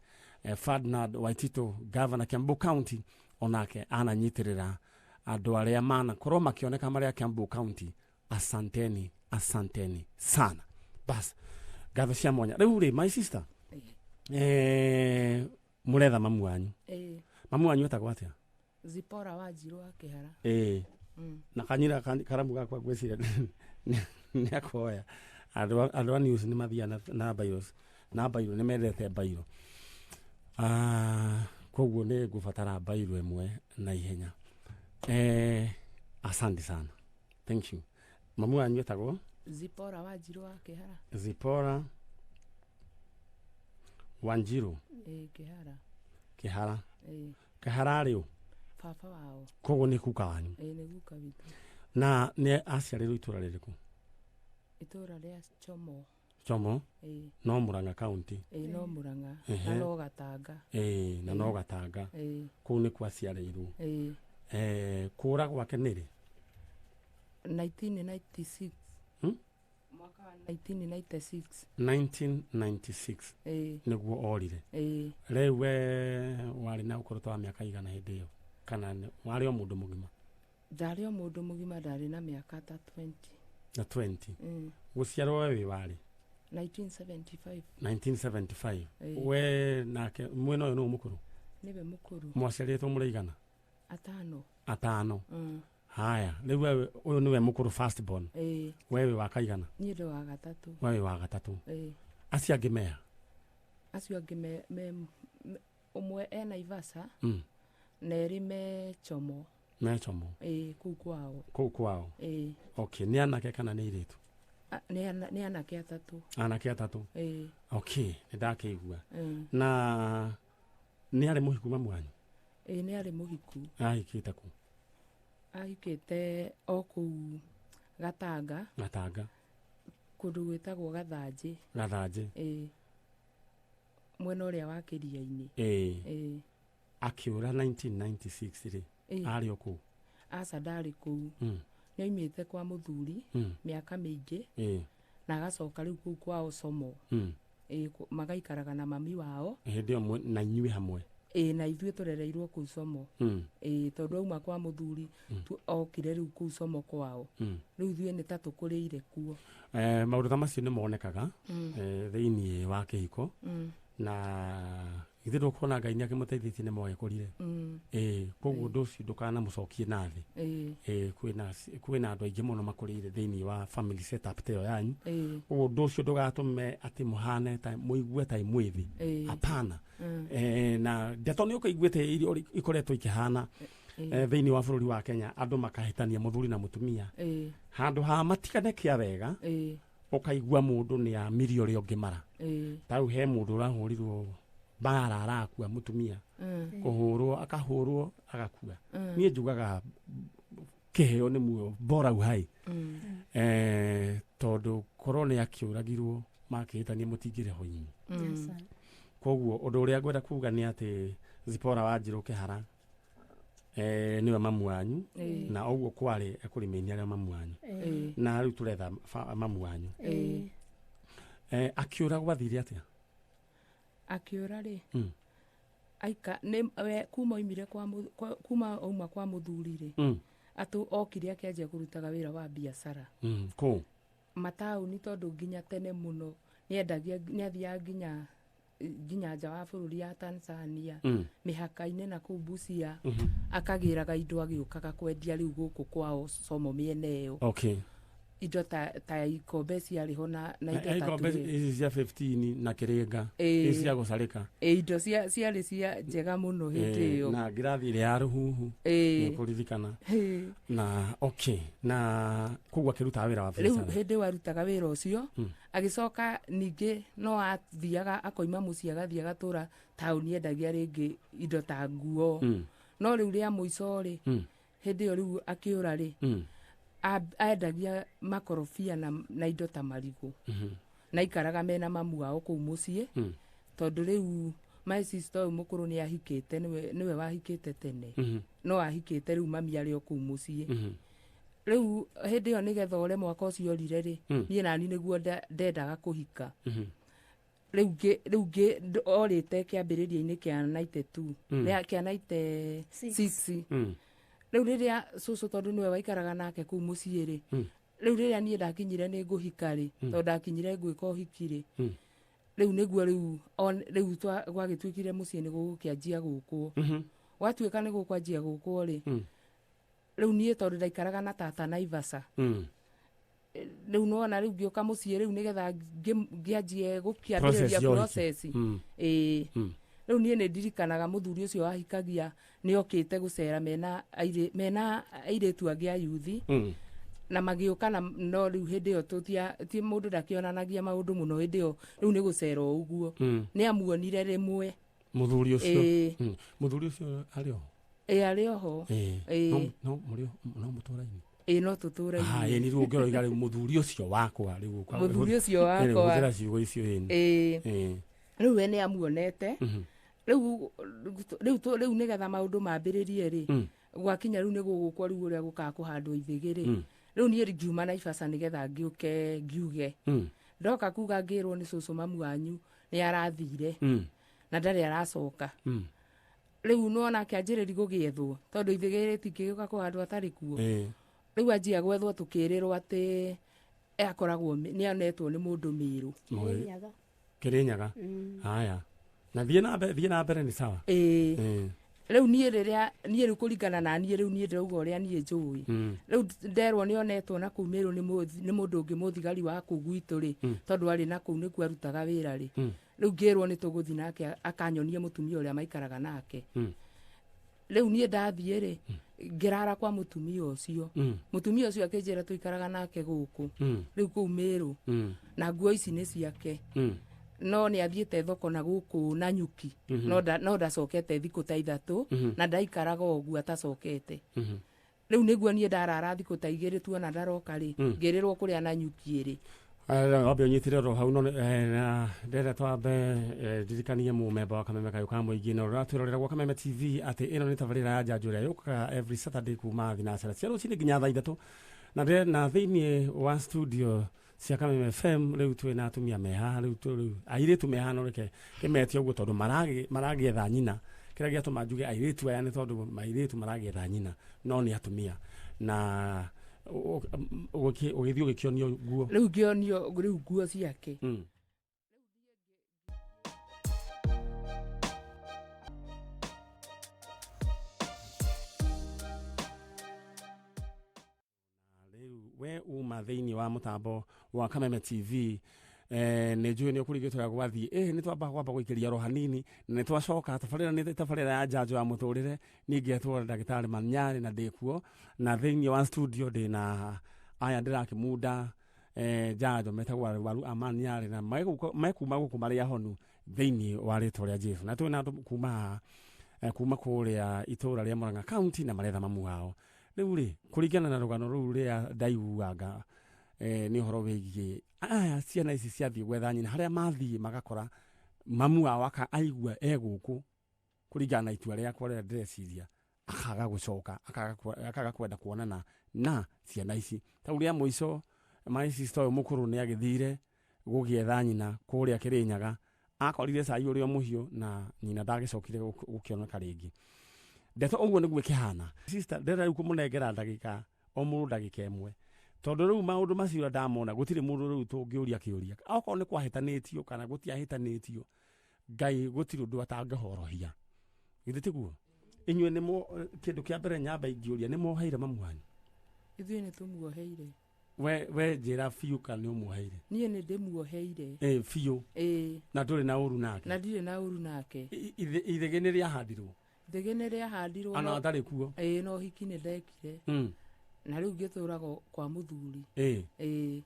Ferdinand Waititu, governor Kiambu County, onake ananyitĩrĩra andũ arĩa manakorwo makĩoneka marĩa Kiambu County. Asanteni, asanteni sana. Bas, ngatho cia mwanya. Rĩu rĩ, my sister, mũretha mamu wanyu. Mamu wanyu etagwo atĩa? Zipora Wanjiru wa Kĩhara. Na kanyira karamu gakwa ngwĩciria nĩ akoya. Andũ a news nĩ mathiaga na bairos, na bairo nĩ mendete bairo. Koguo nĩ ngũbatara bairo ĩmwe na ihenya. Asante sana, thank you. Mamu wanyu etagwo? Zipora Wanjiru wa Kĩhara. Zipora Wanjiru. Kĩhara. Kĩhara. Kĩhara rĩ ũ? Baba wao. Koguo nĩ kuka wanyu? Nĩ guka witũ. Na nĩ aciarĩirwo itũra rĩrĩkũ? Itũra rĩa Chomo. Chomo? No Murang'a County. No Murang'a. Na no Gatanga. Na no Gatanga. Kũu nĩkuo aciarĩirwo. Kũra gwake nĩ rĩ? 1996. Mwaka wa 1996. 1996. Nĩguo orire. Rĩu we warĩ na ũkũrũ ta wa mĩaka igana hĩndĩ ĩyo? Kana warĩ o mũndũ mũgima? Ndarĩ o mũndũ mũgima, ndarĩ na mĩaka ta 20. Na 20? Gũciarwo we wĩ warĩ? 1975. 1975. We nake mwena ũyũ nĩwe mũkũrũ? Nĩwe mũkũrũ. Mwaciarĩtwo mũrĩ igana? Atano. Atano. Haya, rĩu wewe ũyũ nĩwe mũkũrũ, first born. We wĩ wa kaigana? Niĩ ndĩ wa gatatũ. We wĩ wa gatatũ. Acio angĩ meha? Acio angĩ me ũmwe e Naivasha. Na erĩ me Chomo. Me Chomo. Kũu kwao. Kũu kwao. Okay, nĩ anake kana nĩ airĩtu? Nĩ anake atatũ. Anake atatũ. Okay, nĩ ndakĩigua. Na nĩ arĩ mũhiku mamu wanyu? Nĩ arĩ mũhiku. Ahikĩte kũ? Ahikĩte o kũu Gatanga. Gatanga. Kũndũ gwĩtagwo Gathanjĩ. Gathanjĩ. Mwena ũrĩa wa kĩria-inĩ. Akĩũra 1996 rĩ, arĩ o kũu? Aca, ndarĩ kũu. Nĩ oimĩte kwa mũthuri mĩaka mĩingĩ. Na agacoka rĩu kũu kwao Chomo. Magaikaraga na mami wao. Hĩndĩ ĩyo na inyuĩ hamwe? Na ithuĩ tũrereirwo kũu Chomo. Tondũ auma kwa mũthuri okire rĩu kũu Chomo kwao. Rĩu ithuĩ nĩ ta tũkũrĩire kuo. Maũndũ ta macio nĩ monekaga thĩinĩ wa kĩhiko. Na ithuĩ ndũkuona Ngai nĩ akĩmũteithĩtie nĩ mwagĩkũrire. Koguo ũndũ ũcio ndũkanamũcokie na thĩ. Kwĩna andũ aingĩ mũno makũrĩire thĩinĩ wa family setup ta ĩyo yanyu. Koguo ũndũ ũcio ndũgatũme atĩ mũhane ta mũigue ta mwĩ thĩ. Hapana. Na ndeto nĩ ũkĩiguĩte iria ikoretwo ikĩhana thĩinĩ wa bũrũri wa Kenya, andũ makahĩtania mũthuri na mũtumia. Handũ ha matigane kĩa wega, ũkaigua mũndũ nĩ amirie ũrĩa ũngĩ mara. Ta rĩu he mũndũ ũrahũrirwo mbara arakua mũtumia, kũhũrwo akahũrwo agakua. Niĩ njugaga kĩheo nĩ muoyo, bora uhai. Tondũ korwo nĩ akĩũragirwo makĩhĩtania mũtingĩrĩ ho inyuĩ. Koguo ũndũ ũrĩa ngwenda kuga nĩ atĩ Zipora Wanjiru Kĩhara nĩwe mamu wanyu, na ũguo kwarĩ ekũrĩmĩini arĩa mamu wanyu. Na rĩu tũretha mamu wanyu. Akĩũra gwathire atĩa? Akĩũra rĩ, Aika nĩ we kuma oimire kwa kuma auma kwa mũthuri rĩ, atũ okire akĩanjia kũrutaga wĩra wa biacara. Kũ? Mataũni tondũ nginya tene mũno nĩendagia nĩathiaga nginya nja wa bũrũri ya Tanzania, mĩhaka-inĩ na kũu Busia, akagĩraga indo agĩũkaga kwendia rĩu gũkũ kwao Somo mĩena ĩyo. Okay. Indo ta ikombe ciarĩ ho na indo ta ikombe ici cia 15 na kĩrĩnga, ici cia gũcarĩka. Indo ciarĩ cia njega mũno hĩndĩ ĩyo. Na ngirathi ĩrĩa ya rũhuhu nĩũkũririkana. Na okay, na koguo akĩrutaga wĩra wa biacara. Rĩu hĩndĩ ĩyo arutaga wĩra ũcio, agĩcoka ningĩ no athiaga akoima mũciĩ agathiĩ agatũra taũni endagia rĩngĩ indo ta nguo. No rĩu rĩa mũico rĩ, hĩndĩ ĩyo rĩu akĩũra rĩ, endagia makorobia na indo ta marigũ. Na ikaraga mena mamu wao kũu mũciĩ, tondũ rĩu my sister ũyũ mũkũrũ nĩ ahikĩte, nĩwe wahikĩte tene. No ahikĩte rĩu mami arĩ o kũu mũciĩ. Rĩu hĩndĩ ĩyo nĩgetha ore mwaka ũcio orire rĩ, niĩ nani nĩguo ndendaga kũhika. Rĩu orĩte kĩambĩrĩria-inĩ kĩa 92, kĩa 96. Rĩu rĩrĩa cũcũ tondũ nĩwe waikaraga nake kũu mũciĩ rĩ, rĩu rĩrĩa niĩ ndakinyire nĩ ngũhika rĩ, tondũ ndakinyire ngwĩka ũhiki rĩ, rĩu nĩguo rĩu gwagĩtuĩkire mũciĩ nĩ gũgũkĩanjia gũkwo. Gwatuĩka nĩ gũkwanjia gũkwo rĩ, rĩu niĩ tondũ ndaikaraga na tata Naivasha, rĩu nĩwona rĩu ngĩũka mũciĩ rĩu nĩgetha ngĩanjie gũkĩambĩrĩria process. Ĩĩ. Rĩu niĩ nĩ ndirikanaga mũthuri ũcio wahikagia nĩ okĩte gũcera mena airĩtu angĩ a yuthi, na magĩũka na no rĩu hĩndĩ ĩyo ti mũndũ ndakĩonanagia maũndũ mũno hĩndĩ ĩyo, rĩu nĩ gũcera o ũguo. Nĩ amuonire rĩmwe mũthuri ũcio. Mũthuri ũcio arĩ oho? Ĩĩ arĩ oho. No mũrĩ no mũtũrainĩ? Ĩĩ no tũtũrainĩ. Ĩĩ nĩ rĩu ũngĩroiga rĩu mũthuri ũcio wakwa rĩu mũthuri ũcio wakwa. Hũthĩra ciugo icio. Ĩĩ. Rĩu we nĩ amuonete. Rĩu nĩgetha maũndũ mambĩrĩrie rĩ, gwakinya rĩu nĩ gũgũkwo rĩu ũrĩa gũkaga kũhandwo ithĩgĩ rĩ, rĩu niĩ ngiuma Naivasha nĩgetha ngĩũke ngiuge. Ndoka kuga ngĩrwo nĩ cũcũ mamu wanyu nĩ arathire, na ndarĩ aracoka. Rĩu nĩwona akĩanjĩrĩria gũgĩethwo tondũ ithĩgĩ rĩtingĩgĩũka kũhandwo atarĩ kuo. Rĩu anjia gwethwo tũkĩrĩrwo atĩ akoragwo nĩ onetwo nĩ mũndũ Mĩrũ. Kĩrĩnyaga. Haya. Na thiĩ na mbere nĩ sawa. Ĩĩ. Rĩu niĩ rĩrĩa niĩ rĩu kũringana na niĩ rĩu niĩ ndĩrauga ũrĩa niĩ njũĩ. Rĩu nderwo nĩ onetwo na kũu Mĩrũ nĩ mũndũ ũngĩ mũthigari wa kũu gwitũ rĩ, tondũ arĩ na kũu nĩkuo arutaga wĩra rĩ. Rĩu ngĩrwo nĩ tũgũthiĩ nake akanyonie mũtumia ũrĩa maikaraga nake. Rĩu niĩ ndathiĩ rĩ, ngĩrara kwa mũtumia ũcio. Mũtumia ũcio akĩnjĩra tũikaraga nake gũkũ. Rĩu kũu Mĩrũ. Na nguo ici nĩ ciake. No nĩ athiĩte thoko na gũkũ na nyuki, no ndacokete thikũ ta ithatũ, na ndaikaraga ũguo atacokete. Rĩu nĩguo niĩ ndarara thikũ ta igĩrĩ tuona ndaroka rĩ, ngĩrĩrwo kũrĩa na nyuki ĩrĩ. Wambe ũnyitĩre oro hau, no ndĩrenda twambe ndirikanie mũmemba wa Kameme Kayũ ka Mũingĩ na ũratwĩrorera gwa Kameme TV atĩ ĩno nĩ tabarĩra ya njanjo ĩrĩa yũkaga every Saturday kuma thinacara cia rũcinĩ nginya thaa ithatũ. Na thĩinĩ wa studio cia Kameme FM rĩu twĩna atumia me haha, rĩu airĩtu me haha, no reke kĩmete ũguo tondũ maragĩetha nyina. Kĩrĩa gĩatũma njuge airĩtu aya nĩ tondũ airĩtu maragĩetha nyina, no nĩ atumia. Na ũgĩthiĩ ũgĩkĩonio nguo. Rĩu ngĩonio rĩu nguo ciake. We uma thĩinĩ wa mũtambo wa Kameme TV, nĩ njũĩ nĩ ũkũrigĩtwo ũrĩa gwathiĩ. Nĩ twamba kwamba gũikĩria ro hanini, na nĩ twacoka tabarĩra nĩ tabarĩra ya njanjo ya mũtũrĩre. Niĩ ngetwo ndagĩtarĩ Manyarĩ na ndĩkuo, na thĩinĩ wa studio ndĩna aya ndĩrakĩmunda njanjo metagwo arwaru a Manyarĩ, na mekuma gũkũ marĩ ahonu thĩinĩ wa rĩtwa rĩa Jesũ. Na twĩna andũ kuma kũrĩa itũra rĩa Murang'a County na maretha mamu wao. Rĩu rĩ, kũringana na rũgano rũu rĩa ndaiguanga, nĩ ũhoro wĩgiĩ aya ciana ici ciathiĩ gwetha nyina, harĩa mathiĩ magakora mamu wao aigua e gũkũ, kũringana na itua rĩakwa rĩrĩa ndĩreciria, akaga gũcoka, akaga kwenda kuonana na ciana ici. Tau rĩa mũico my sister ũyũ mũkũrũ nĩ agĩthire gũgĩetha nyina kũrĩa Kĩrĩnyaga, Akorire cai ũrĩa mũhiũ na nyina ndagĩcokire gũkĩoneka rĩngĩ. Ndeto ũguo nĩguo ĩkĩhana. Sister, ndĩrenda rĩu kũmũnengera ndagĩka o mũndũ ndagĩka ĩmwe, tondũ rĩu maũndũ macio ndamona gũtirĩ mũndũ rĩu tũngĩũria kĩũria. Okorwo nĩ kwahĩtanĩtio kana gũtiahĩtanĩtio, Ngai gũtirĩ ũndũ atangĩhorohia. Githĩ tiguo? Inyuĩ nĩ kĩndũ kĩa mbere nyamba ingĩũria, nĩ mwoheire mamu wanyu? Ithuĩ nĩ tũmuoheire. We njĩra biũ kana nĩ ũmuoheire? Niĩ nĩ ndĩmuoheire. Ĩ biũ? Ĩĩ. Na ndũrĩ na ũru nake? Na ndirĩ na ũru nake. Ithĩgĩ nĩ rĩahandirwo? Ithĩgĩ nĩ rĩahandirwo. Ana atarĩ kuo? Ĩĩ, no ũhiki nĩ ndekire. Na rĩu ngĩtũraga kwa mũthuri. Ĩĩ. Ĩĩ.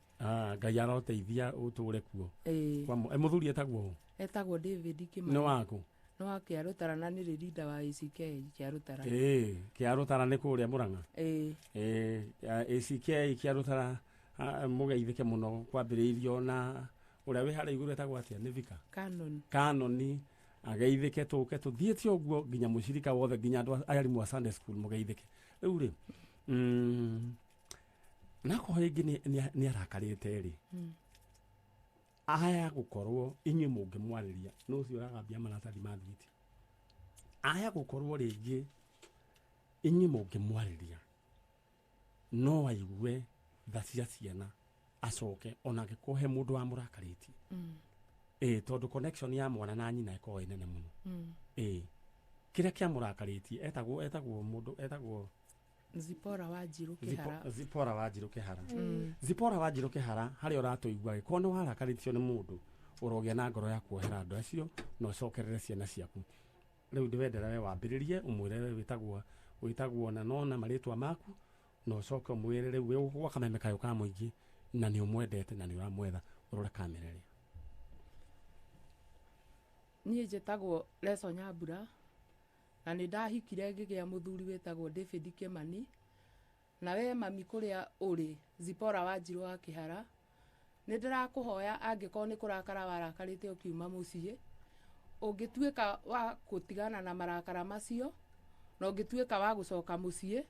Ngai aroteithia ũtũre kuo. Ĩĩ. Mũthuri etagwo ũ? Etagwo David Kimani. Nĩ waku? Nĩ wa Kĩarũtara na nĩ leader wa ACK Kĩarũtara. Ĩĩ, Kĩarũtara nĩ kũrĩa Mũrang'a? Ĩĩ. Ĩĩ, ACK Kĩarũtara, mũgeithĩke mũno kwambĩrĩirio na ũrĩa wĩ harĩa igũrũ etagwo atĩa? Nĩ Vika? Canon. Canoni, ageithĩke tũke tũthiĩte ũguo nginya mũcirika wothe nginya andũ arimũ a Sunday school mũgeithĩke. Rĩu rĩ, nakorwo rĩngĩ nĩ arakarĩte rĩ, aya gũkorwo inyuĩ mũngĩmwarĩria, no ũcio ũragambia maratathi ma thimiti. Aya gũkorwo rĩngĩ inyuĩ mũngĩmwarĩria, no aigue tha cia ciana acoke ona angĩkorwo he mũndũ wamũrakarĩtie. Ĩĩ, tondũ connection ya mwana na nyina ĩkoragwo ĩ nene mũno. Ĩĩ, kĩrĩa kĩamũrakarĩtie etagwo mũndũ etagwo Zipora Wanjiru Kĩhara. Zipora Wanjiru Kĩhara. Zipora Wanjiru Kĩhara, harĩa ũratũigua gĩkorwo nĩ warakarĩtio nĩ mũndũ, ũrogĩa na ngoro ya kuohera andũ acio na ũcokerere ciana ciaku. Rĩu ndĩwendera we wambĩrĩrie ũmwĩre we wĩtagwo na nona marĩtwa maku, na ũcoke ũmwĩre rĩu wĩ gwa Kameme kayũ ka mũingĩ na nĩ ũmwendete na nĩ ũramwetha, ũrore kamera ĩrĩa. Niĩ njĩtagwo Leso Nyambura na nĩ ndahikire ngĩgĩa mũthuri wĩtagwo David Kimani, na we mami kũrĩa ũrĩ Zipora Wanjiru wa Kĩhara, nĩ ndĩrakũhoya angĩkorwo nĩ kũrakara warakarĩte ũkiuma mũciĩ, ũngĩtuĩka wa gũtigana na marakara macio na ũngĩtuĩka wa gũcoka mũciĩ,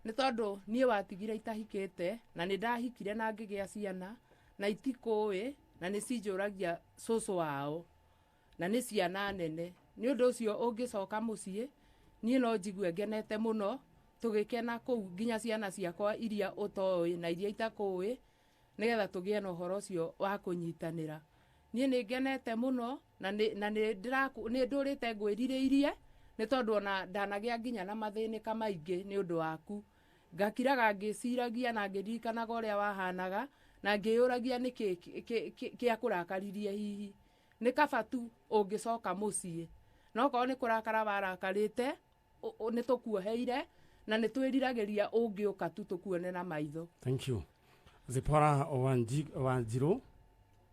nĩ tondũ niĩ watigire itahikĩte na nĩ ndahikire na ngĩgĩa ciana na itikũĩ na nĩ cinjũragia cũcũ wao na nĩ ciana nene. Nĩ ũndũ ũcio ũngĩcoka mũciĩ niĩ no njigue ngenete mũno, tũgĩkena kũu nginya ciana ciakwa iria ũtoĩ na iria itakũĩ, nĩgetha tũgĩe na ũhoro ũcio wa kũnyitanĩra. Niĩ nĩ ngenete mũno na nĩ ndũrĩte ngwĩrirĩirie, nĩ tondũ ona ndanagĩa nginya na mathĩnĩka maingĩ nĩ ũndũ waku. Ngakiraga ngĩciragia na ngĩririkanaga ũrĩa wahanaga na ngĩyũragia nĩkĩ kĩakũrakaririe hihi. Nĩ kaba tu ũngĩcoka mũciĩ, no okorwo nĩ kũrakara warakarĩte nĩ tũkuoheire na nĩ twĩriragĩria ũngĩũka tu tũkuone na maitho. Thank you. Zipora Wanjiru,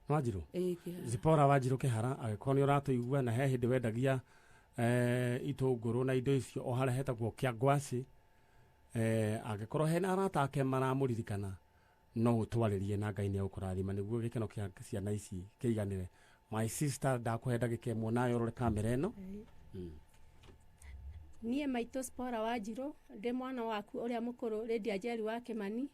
Wanjiru? Zipora Wanjiru Kĩhara, angĩkorwo nĩ ũratũigua na he hĩndĩ wendagia itũngũrũ na indo icio o harĩa hetagwo Kĩangwacĩ, angĩkorwo hena arata ake maramũririkana no ũtwarĩrie na Ngai nĩ egũkũrathima nĩguo gĩkeno kĩa ciana ici kĩiganĩre. My sister, ndakũhe ndagĩka ĩmwe nayo ũrore kamera ĩno. Niĩ maitũ Zipora Wanjiru, ndĩ mwana waku ũrĩa mũkũrũ Lydia Njeri wa Kimani.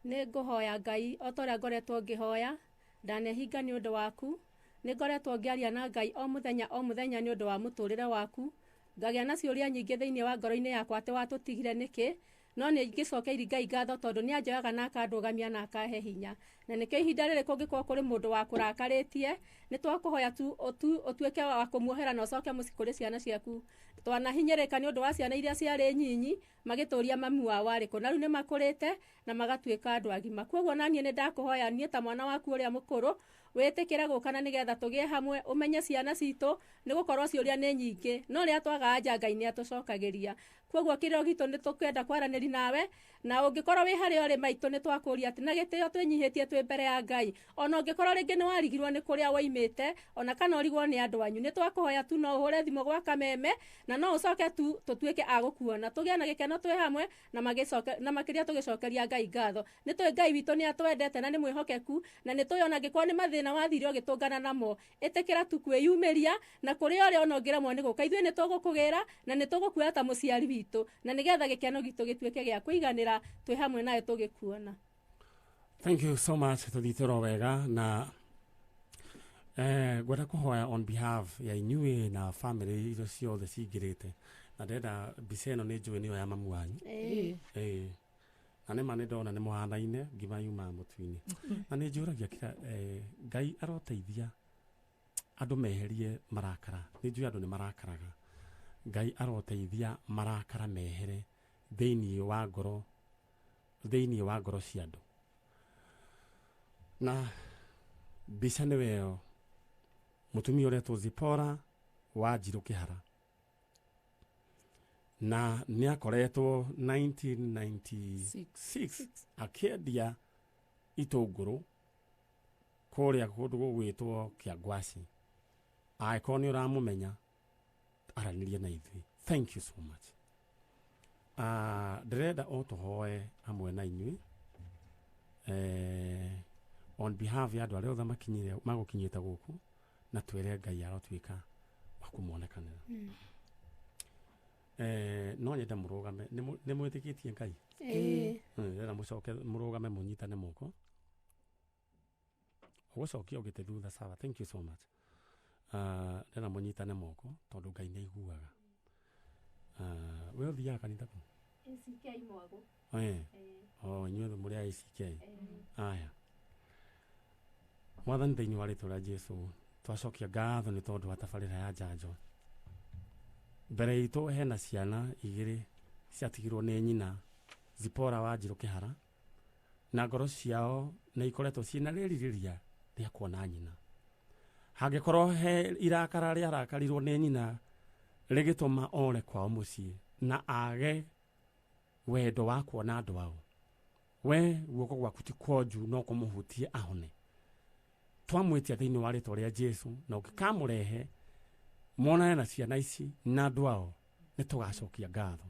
Nĩ ngũhoya Ngai o ta ũrĩa ngoretwo ngĩhoya, ndanehinga nĩ ũndũ waku. Nĩ ngoretwo ngĩaria na Ngai o mũthenya o mũthenya nĩ ũndũ wa mũtũrĩre waku. Ngagĩa na ciũria nyingĩ thĩinĩ wa ngoro-inĩ yakwa atĩ watũtigire nĩkĩ, no nĩ ingĩcokeiri Ngai ngatho tondũ nĩ anjoyaga na akandũgamia na akahe hinya. Na nĩkĩo ihinda rĩrĩ kũngĩkorwo kũrĩ mũndũ wakũrakarĩtie, nĩ twakũhoya tu ũtuĩke wa kũmuohera na ũcoke mũciĩ kũrĩ ciana ciaku. Twanahinyĩrĩka nĩ ũndũ wa ciana iria ciarĩ nyinyi magĩtũria mamu wao arĩ kũ, na rĩu nĩ makũrĩte na magatuĩka andũ agima. Kwoguo na niĩ nĩ ndakũhoya niĩ ta mwana waku ũrĩa mũkũrũ wĩtĩkĩre gũka na nĩgetha tũgĩe hamwe, ũmenye ciana citũ, nĩ gũkorwo ciũria nĩ nyingĩ, no rĩrĩa twaga anja Ngai nĩ atũcokagĩria. Kwoguo kĩrĩro gitũ nĩ tũkwenda kwaranĩria nawe, na ũngĩkorwo wĩ harĩa ũrĩ maitũ nĩ twakũria atĩ na gĩtĩo twĩnyihĩtie twĩ mbere ya Ngai, ona ũngĩkorwo rĩngĩ nĩ warigirwo nĩ kũrĩa woimĩte, ona kana ũrigwo nĩ andũ anyu, nĩ twakũhoya tu no ũhũre thimũ gwa Kameme na no ũcoke tu tũtuĩke a gũkuona, tũgĩe na gĩkeno twĩ hamwe na magĩcoke na makĩria tũgĩcokeria Ngai ngatho. Nĩ tũĩ Ngai witũ nĩ atwendete na nĩ mwĩhokeku, na nĩ tũĩ ona angĩkorwo nĩ mathĩna wathire ũgĩtũngana namo, ĩtĩkĩra tu kwĩyumĩria na kũrĩa ũrĩ ona ũngĩremwo nĩ gũka, ithuĩ nĩ tũgũkũgĩra na nĩ tũgũkuoya ta mũciari witũ, na nĩgetha gĩkeno gitũ gĩtuĩke gĩa kũiganĩra twĩ hamwe nawe tũgĩkuona. Thank you so much, tũthiĩte oro wega na Ngwenda kũhoya on behalf ya inyuĩ na family iria ciothe cingĩrĩte, na ndĩrenda mbica ĩno nĩ njũĩ nĩyo ya mamu wanyu. Ĩĩ. Ĩĩ. Na nĩma nĩ ndona nĩ mũhanaine ngima yumaga mũtu-inĩ. Na nĩ njũragia kira Ngai aroteithia andũ meherie marakara. Nĩ njũĩ andũ nĩ marakaraga. Ngai aroteithia marakara mehere thĩinĩ wa ngoro, thĩinĩ wa ngoro cia andũ. Na mbica nĩwe ĩyo, mũtumia ũretwo Zipora wa Njirũ Kĩhara, na nĩ akoretwo 1996 akĩendia itũngũrũ kũrĩa kũndũ gũgwĩtwo Kĩangwaci. Angĩkorwo nĩ ũramũmenya, aranĩria na ithuĩ. Thank you so much. Ndĩrenda o tũhoe hamwe na inyuĩ on behalf ya andũ arĩa othe makinyire magũkinyĩte gũkũ, na twĩre Ngai arotuĩka wa kũmonekanĩra. No nyende mũrũgame. Nĩ mwĩtĩkĩtie Ngai? Ĩĩ. Ndĩrenda mũcoke mũrũgame mũnyitane moko. Ũgũcokia ũgĩte thutha, sawa. Thank you so much. Ndĩrenda mũnyitane moko tondũ Ngai nĩ aiguaga. We ũthiaga kanitha kũ? ACK Mwago. Ĩĩ. O inyuĩ mũrĩ a ACK. Aya. Mwathani, thĩinĩ wa rĩtwa rĩa Jesu, twacokia ngatho nĩ tondũ wa tabarĩra ya njanjo. Mbere itũ hena ciana igĩrĩ ciatigirwo nĩ nyina Zipora wa Njirũ Kĩhara, na ngoro ciao nĩ ikoretwo ciĩna rĩrirĩria rĩa kuona nyina. Hangĩkorwo he irakara rĩarakarirwo nĩ nyina rĩgĩtũma ore kwao mũciĩ na age wendo wa kuona andũ ao, we guoko gwaku ti kwonju no kũmũhutie ahone. Twamwĩtia thĩinĩ wa rĩtwa rĩa Jesu, na ũngĩkamũrehe monane na ciana ici na andũ ao, nĩ tũgacokia ngatho.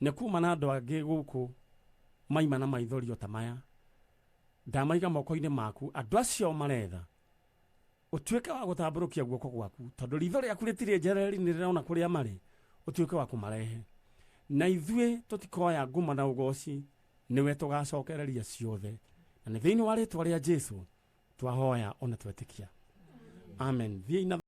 Nĩ kuma na andũ angĩ gũkũ maima na maithori o ta maya, ndamaiga moko-inĩ maku andũ acio maretha, ũtuĩke wa gũtambũrũkia guoko gwaku, tondũ ritho rĩaku rĩtirĩ njereri nĩ rĩrona kũrĩa marĩ, ũtuĩke wa kũmarehe. Na ithuĩ tũtikoya nguma na ũgoci, nĩwe tũgacokereria ciothe. Na nĩ thĩinĩ wa rĩtwa rĩa Jesu twahoya ona twetĩkia. Amen. Thiĩ na